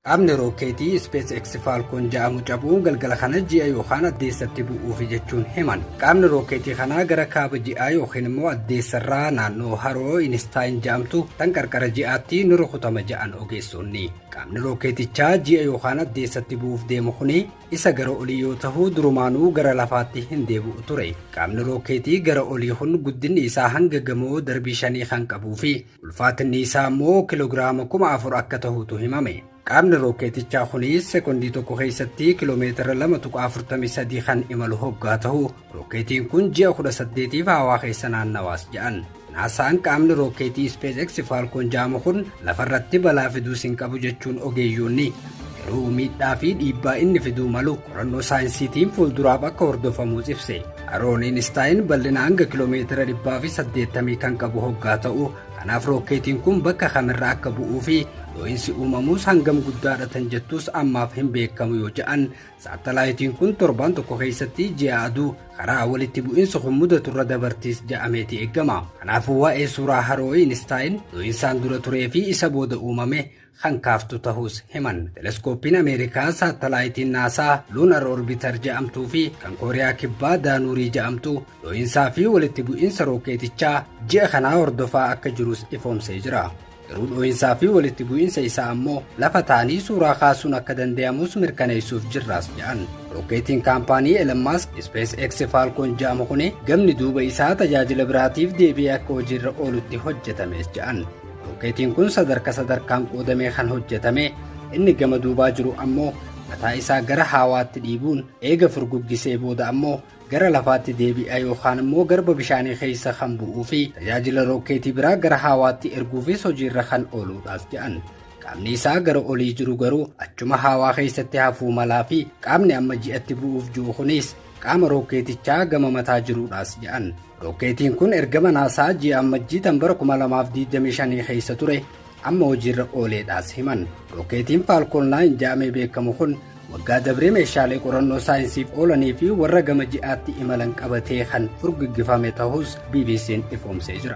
Qaamni rookeetii SpaceX Falcon ja'amu cabuun galgala kana ji'a yookaan addeessatti bu'uufi jechuun himan. Qaamni rookeetii kanaa gara kaaba ji'aa yookiin immoo addeessarraa naannoo haroo Inistaayin ja'amtu tan qarqara ji'aatti ni rukutama ja'an ogeessonni. Qaamni rookeetichaa ji'a yookaan addeessatti bu'uuf deemu kuni isa gara olii yoo ta'u, durumaanuu gara lafaatti hin deebi'u ture. Qaamni rookeetii gara olii kun guddinni isaa hanga gamoo darbii 5 kan qabuu fi ulfaatinni isaa immoo kiloogiraama 4000 akka ta'utu himame. Qaamni rookeetichaa kunis sekondii tokko keessatti kiloomeetira 2.43 kan imalu hoggaa ta'u, rookeetiin kun ji'a 18f hawaa keessa naannawaas jedhan. NASAn qaamni rookeetii SpaceX Falcon jedhamu kun lafarratti balaa fiduus hin qabu jechuun ogeeyyoonni, garuu miidhaa fi dhiibbaa inni fiduu malu qorannoo saayinsiitiin fuulduraaf akka hordofamuus ibse. Haroon Einstein bal'ina hanga kiloomeetira 180 kan qabu hoggaa ta'u, kanaaf rookeetiin kun bakka kamirra akka bu'uu fi dho'insi uumamuus hangam guddaadha tan jettus ammaaf hin beekamu yoo jedhan, saatalaayitiin kun torbaan tokko keessatti ji'a aduu karaa walitti bu'insi kun mudaturra dabartiis ja'ameeti eeggama. Kanaafuu waa'ee suuraa haroo Einstein dho'insaan dura turee fi isa booda uumame kan kaaftu ta'us himan. Teleskooppiin Ameerikaa saatalaayitiin NASA Lunar Orbiter jedhamtuu fi kan Kooriyaa Kibbaa Daanuurii jedhamtu dho'insaa fi walitti bu'insa rookeetichaa ji'a kanaa hordofaa akka jirus ifoomsee jira. Garuu dho'insaa fi walitti bu'insa isaa ammoo lafa ta'anii suuraa kaasuun akka danda'amus mirkaneessuuf jirraas jedhan. Rookeetiin kaampaanii Elon Musk SpaceX Falcon jedhamu kuni gamni duuba isaa tajaajila biraatiif deebi'ee akka hojiirra oolutti hojjetames jedhan. Rookeetiin kun sadarka sadarkaan qoodamee kan hojjetame, inni gama duubaa jiru ammoo mataa isaa gara hawaatti dhiibuun eega furguggisee booda ammoo gara lafaatti deebi'a yookaan immoo garba bishaanii keessa kan bu'uu fi tajaajila rookeetii biraa gara hawaatti erguufis hojiirra kan ooluudhaas jedhan. Qaamni isaa gara olii jiru garuu achuma hawaa keessatti hafuu malaa fi qaamni amma ji'atti bu'uuf jiru kunis qaama rookeetichaa gama mataa jiruudhaas jedhan. Rookeetiin kun ergama NASA ji'a Ammajjii tan bara 2025 keessa ture amma hojiirra ooleedhaas himan. Rookeetiin Falcon 9 jedhamee beekamu kun waggaa dabree meeshaalee qorannoo saayinsiif oolanii fi warra gama ji'aatti imalan qabatee kan furguggifame ta'us BBC'n ifoomsee jira.